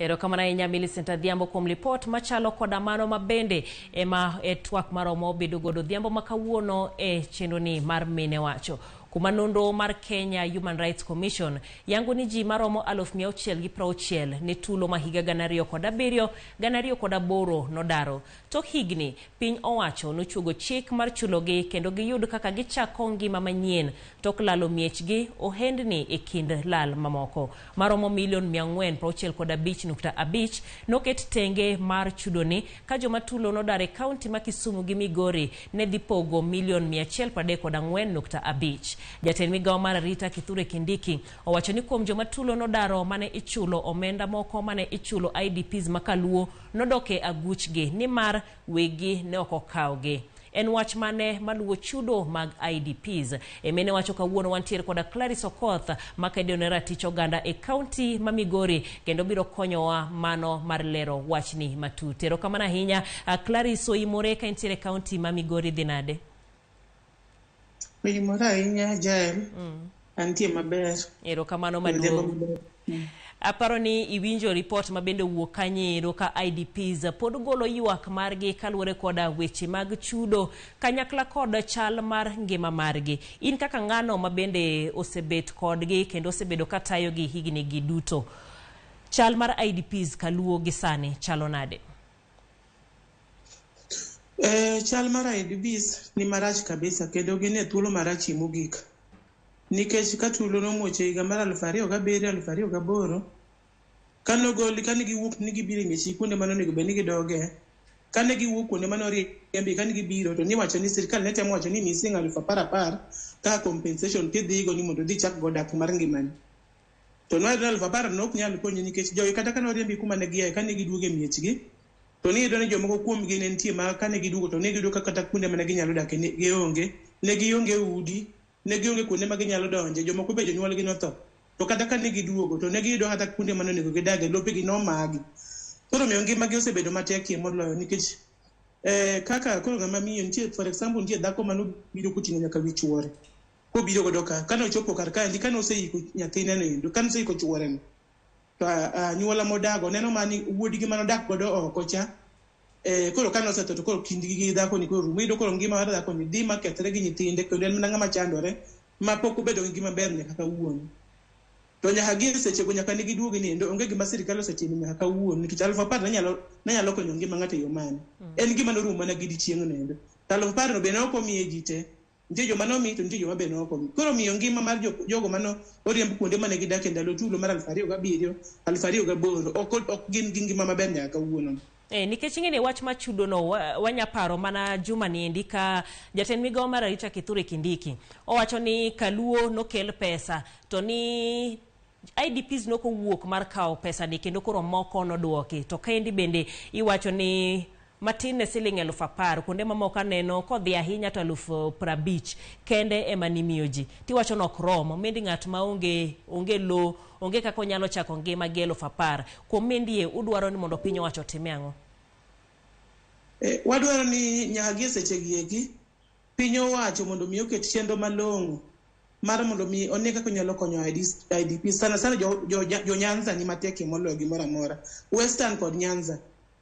Erokamano ahinya Millicent Adhiambo kuom lipot machalo koda mano mabende ema e twak maromo bedo godo odhiambo ma kawuono e chenroni mar Mine Wacho. Kuma nonro mar Kenya Human Rights Commission yango ni ji maromo 660,000 ne tulo ma higa 2007 2008 nodaro. Tok higni, piny owacho nochuogo chik mar chulogi kendo giyud kaka gichako ngima manyien tok lalo miechgi, ohendni e kind lal mamoko. Maromo milion 465.5 noket tenge mar chudoni ka joma tulo nodar e kaunti ma Kisumu gi Migori ne dhi pogo milion 134.5. Jatend migawo mar arita Kithure Kindiki owacho ni kuom joma tulo nodaro mane ichulo omenda moko mane ichulo IDPs ma Kaluo nodok e aguchgi nimar weggi ne ok okawgi. En wach mane maluwo chudo mag IDPs? E mine wacho kawuono wantiere koda Clarice Okoth makedo ne ratich oganda e kaunti ma Migori kendo biro konyowa mano mar lero wachni matut. Erokamano ahinya Clarice oimore ka intiere e kaunti ma Migori dhi nade? Oimore ahinya Jael. Antie maber. Erokamano maduong'. Aparo ni iwinjo ripot ma bende owuok kanyo ka IDPs pod golo ywak margi kaluwore koda weche mag chudo kanyakla kod chal mar ngima margi. In kaka ng'ano ma bende osebet kodgi kendo osebedo ka tayogi higni gi duto, chal mar IDPs kaluo gi sani chalo nade? Chal mar IDPs ni marach kabisa kendo gin e thuolo marachie mogik. Nikech ka tulo nomuoch e higa mar 2007 2008, kanogol kane giwuok ni gibiro e miechgi kuonde mane onego bed ni gidoge, kane giwuok kuonde mane oriembi kane gibiro to niwacho ni sirikal ne temo wacho ni miyi siling 10,000 10,000 kaka compensation tidhigo ni mondo idhi ichak go dak mar ngimani. To nwayudo ni 10,000 no ok nyal konyi nikech jogi kata kane oriembi kuma ne giaye kane giduogo e miechgi to niyudo ni jomoko kuomgi ne nitie ma kane giduogo to ne giyudo ka kata kuonde mane ginyalo dake ne gionge, ne gionge udi, ne gionge kuonde ma ginyalo donje, jomoko be jonyuolgi notho. To kata kane giduogo to ne giyudo kata kuonde mane onego gidage, lopegi nomagi. Koro omiyo ngimagi osebedo matekie moloyo nikech kaka koro ng'ama miyo nitie for example nitie dhako manobiro koting'o nyaka wi chuore kobiro godo ka. Kane ochopo kar kaendi kane oseiko nyathine no endo, kane oseiko chuore no, to anyuola modago neno mani wuodgi manodak godo oko cha koro kane osetho to koro kindgi gi dhakoni koro rumo. Iyudo koro ngima mar dhakoni dhi ma kethre gi nyithinde kendo en mana ng'ama chandore ma pok obedo gi ngima maber nyaka kawuono. To nyaka gie sechego nyaka ne giduogi ni endo onge gima sirikal osetimo nyaka kawuono nikech 10,000 ne nyalo konyo ngima ng'ato e yo mane. En gima norumo mana gi dichieng' no endo. To 10,000 no be ne ok omiye ji te. Nitie joma nomi to nitie joma be ne ok omi. Koro omiyo ngima mar jogo mane oriemb kuonde mane gidakie ndalo tulo mar 2007, 2008 ok gin gi ngima maber nyaka kawuono. Nikech ing'e ni wach mar chudo no wanya paro mana juma niendi ka jatend migawo mar arita Kithure Kindiki owacho ni Kaluo nokel pesa to ni IDPs nokowuok mar kawo pesa ni kendo koro moko noduoki. To kaendi bende iwacho ni matin ne siling 10,000 kuonde mamoko aneno kodhi ahinya to 50,000 kende ema nimiyo ji. Tiwacho ni ok rom, omendi ng'at ma onge lo, onge kaka onyalo chako ngima gi 10,000. Kuom mendie udwaro ni mondo piny owacho otime ang'o? Wadwaro ni nyaka gie seche gi eki piny owacho mondo mi oket chenro malong'o mar mondo mi one kaka onyalo konyo IDP. Sana sana jo Nyanza ni matekie moloyo gimoro amora. Western kod Nyanza.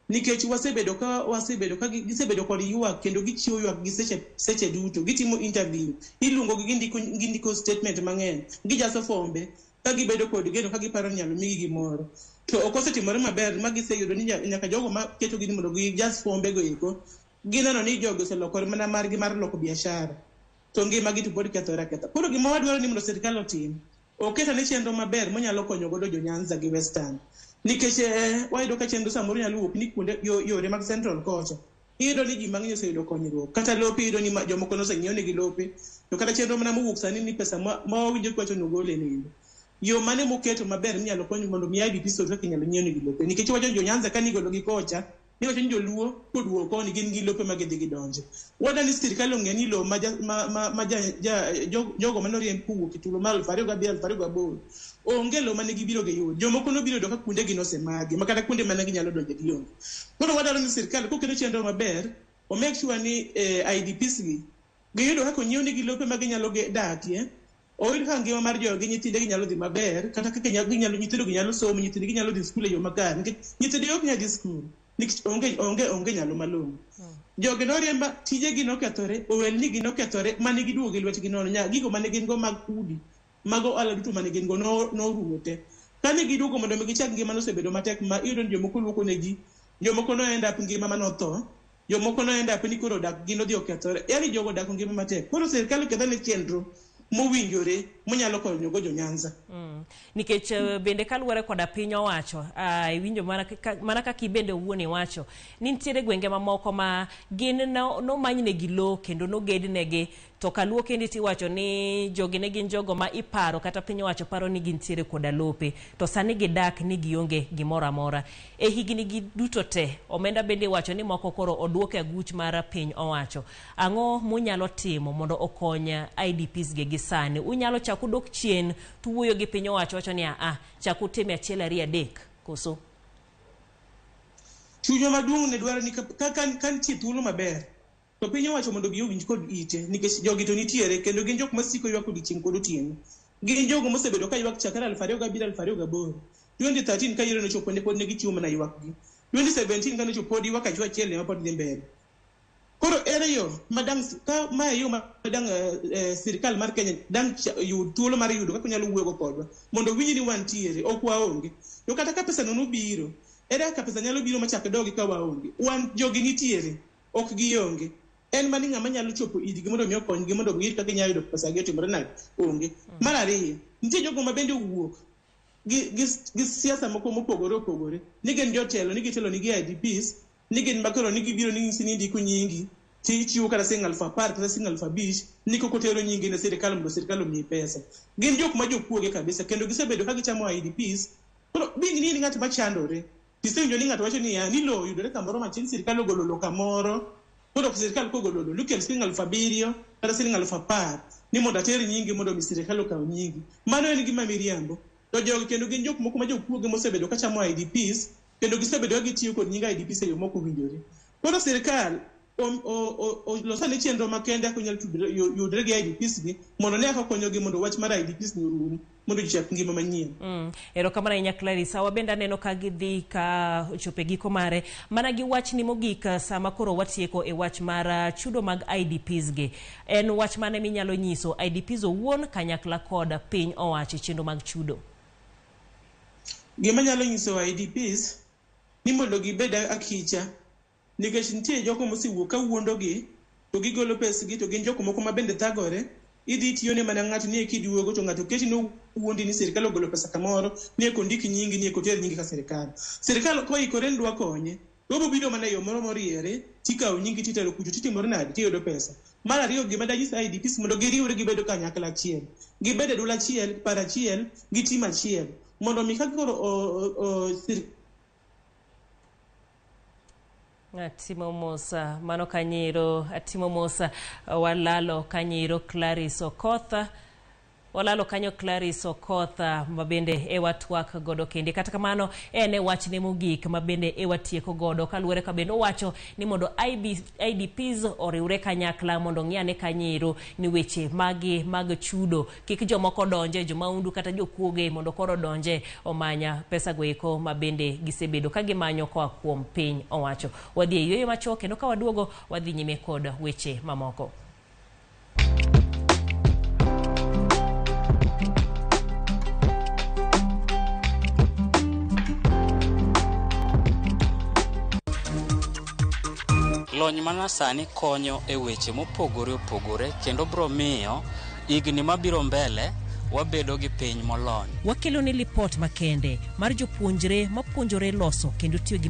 Nikech wasebedo ka wasebedo ka gisebedo kod ywak kendo gichiwo ywak gi seche duto. Gitimo interview, iluongo gi gindiko statement mang'eny, gijaso fombe ka gibedo kod geno ka giparo ni nyalo migi gimoro. To ok osetimore maber ma giseyudo ni nyaka jogo ma ketogi ni mondo gijas fombe go eko, gineno ni jogi oselokore mana margi mar loko biashara. To ngima gi to pod kethore aketha. Koro gima wadwaro ni mondo sirikal otim, oket ane chenro maber monyalo konyo godo jo Nyanza gi Western. Nikech wayudo ka chenro samoro nyalo wuok ni kuonde yore mag Central kocha. Iyudo ni ji mang'eny oseyudo konyruok. Kata lope iyudo ni jomoko nosenyiew negi lope. To kata chenro mana mowuok sani ni pesa ma wawinjo kiwacho ni ogole nindo. Yo mane moketo maber minyalo kony mondo mi IDPs oyud kaka inyalo nyiew negi lope. Nikech iwacho ni jo Nyanza ka nigolo gi kocha, niwacho ni joluo koduogo koni gin gi lope ma gidhi gidonje. Wadwa ni sirikal ong'e ni lowo ma jogo mane oriemb kowuok e tulo mar 2007, 2008, onge lowo mane gibiro giyud. Jomoko nobiro yudo ka kuondegi nosemagi, ma kata kuonde mane ginyalo donje gionge. Koro wadwaro ni sirikal koketo chenro maber, o make sure ni IDPs gi giyudo kaka onyiew negi lope ma ginyalo dakie. Oyud kaka ngima mar jogi, nyithindegi nyalo dhi maber, kata kaka ginyalo, nyithindo gi nyalo somo, nyithindgi nyalo dhi skul e yo makare, nikech nyithindgi ok nyal dhi skul nikech onge nyalo malong'o. Jogi noriemba, tijegi nokethore, ohelnigi nokethore, mane giduogo gi lwetgi nono, gigo mane gin go mag udi, mag ohala duto mane gin go norumo te. Kane giduogo mondo mi gichak ngima, nosebedo matek, ma iyudo ni jomoko luoko ne ji, jomoko no end up ngima manotho, jomoko no end up ni koro dak gi nodhi okethore. Yani jogo odako ngima matek. Koro sirikal okethone chenro mowinjore monyalo konyogo jo Nyanza. Nikech bende kaluwore koda piny owacho, iwinjo mana kaka ibende owuon iwacho ni nitiere gwenge mamoko ma gin nomanynegi lowo kendo nogednegi, to kaluo kendi tiwacho ni jogi ne gin jogo ma iparo kata piny owacho paro ni gintiere koda lope, to sani gidak ni gionge gimoro amora e higni gi duto te. Omenda bende iwacho ni moko koro oduok e aguch mar piny owacho. Ang'o munyalo timo mondo okony IDPs gi sani? Unyalo chako dok chien tuwuoyo gi piny owacho wacho ni aa chak utime achiel, ariyo, adek koso? Chunywa maduong' ne dwaro ni ka nitie thuolo maber to piny owacho mondo obi owinj kod ite, nikech jogi to nitiere kendo gin jok masiko ywak odiochieng' kod otieno. Gin jogo mosebedo ka ywak chakre 2007, 2008, 2013 ka yiero nochopo ne pod ne gichiwo mana ywakgi. 2017 ka nochopo pod ywak achiel achiel ema pod dhi mbele. Koro ere yo madang' ka mae yo madang' sirikal mar Kenya dang' yud thuolo mar yudo kaka onyalo wuoyo kodwa mondo owinj ni wantiere, ok waonge. To kata ka pesa no nobiro, ere kaka pesa nyalo biro machak dogi ka waonge? Wan jogi nitiere, ok gionge. En mana ni ng'ama nyalo chopo irgi mondo mi okonygi mondo giyud kaka ginyalo yudo pesa gi otimore nade? Onge. Mar ariyo, nitie jogo ma bende owuok gi siasa moko mopogore opogore ni gin jotelo, ni gitelo nigi IDPs, ni gin makoro ni gibiro ni nyisi ni indiko nyingi tichiwo kata siling 10,000 kata siling 5,000 ni koko tero nyingi ne sirikal mondo sirikal omiyi pesa. Gin jok ma jokuoge kabisa kendo gisebedo ka gichamo IDPs. Koro being ni in ng'at machandore, tisewinjo ni ng'ato wacho niya ni lowo oyudore kamoro matin, sirikal ogolo lowo kamoro, koro sirikal kogolo lowo nikel siling 7,000 kata siling 10,000 ni mondo ater nyingi mondo mi sirikal okaw nyingi. Mano en gima miriambo. To jogi kendo gin jok moko ma jokuoge mosebedo ka chamo IDPs kendo gisebedo ka gitiyo kod nying IDPs e yo mok owinjore. Koro sirikal olosane chenro makende kaka onyalo yudre gi IDPs gi mondo ne kaka okonyogi mondo wach mar IDPs ni orum mondo ji chak ngima manyien. Erokamano ahinya, Clarissa. Wabende aneno ka gidhi ka ochopo e giko mare. Mana gi wachni mogik, sama koro watieko e wach mar chudo mag IDPs gi. En wach mane minyalo nyiso IDPs owuon kanyakla kod piny owacho e chenro mag chudo? Gima nyalo nyiso IDPs ni mondo gibed akicha, nikech nitie jogo mosewuok ka wuondogi to gigolo pesgi, to gin jok moko ma bende thagore. Idhi tiyone mana ng'ato ni kiduogo to ng'ato keti nowuondi ni sirikal ogolo pesa kamoro ni eko ndik nyingi, ni eko ter nyingi ka sirikal. Sirikal koikore ni dwa konye to obiro biro mana e yo moro moriere, tikawo nyingi titero kucho, titimore nade, tiyudo pesa. Mar ariyo, gima danyis IDPs mondo giriwre gibedo kanyakla achiel, gibed e duol achiel, paro achiel gi tim achiel, mondo mi ka koro Atimo mos, mano kanyero, atimo mos, walalo kanyero Clarice Okoth, walalo kanyo Clarice Okoth, mabende e watwak godo kende. Kata kamano en e wachne mogik mabende e watieko godo kaluwore ka bende owacho ni mondo IDPs oriwre kanyakla mondo ng'i ane kanyero ni weche magi mag chudo kik jomoko donje, jomaundu kata jokuoge mondo koro donje omanya pesa go eko mabende gisebedo ka gimanyo koa kuom piny owacho. Wadhi e yueyo machuok kendo ka waduogo wadhi nyime kod weche mamoko. Lony manyasani konyo e weche mopogore opogore kendo biro miyo higni mabiro mbele wabedo gi piny molony. Wakelo ni lipot makende mar jopuonjre mapuonjore loso kendo tiyo gi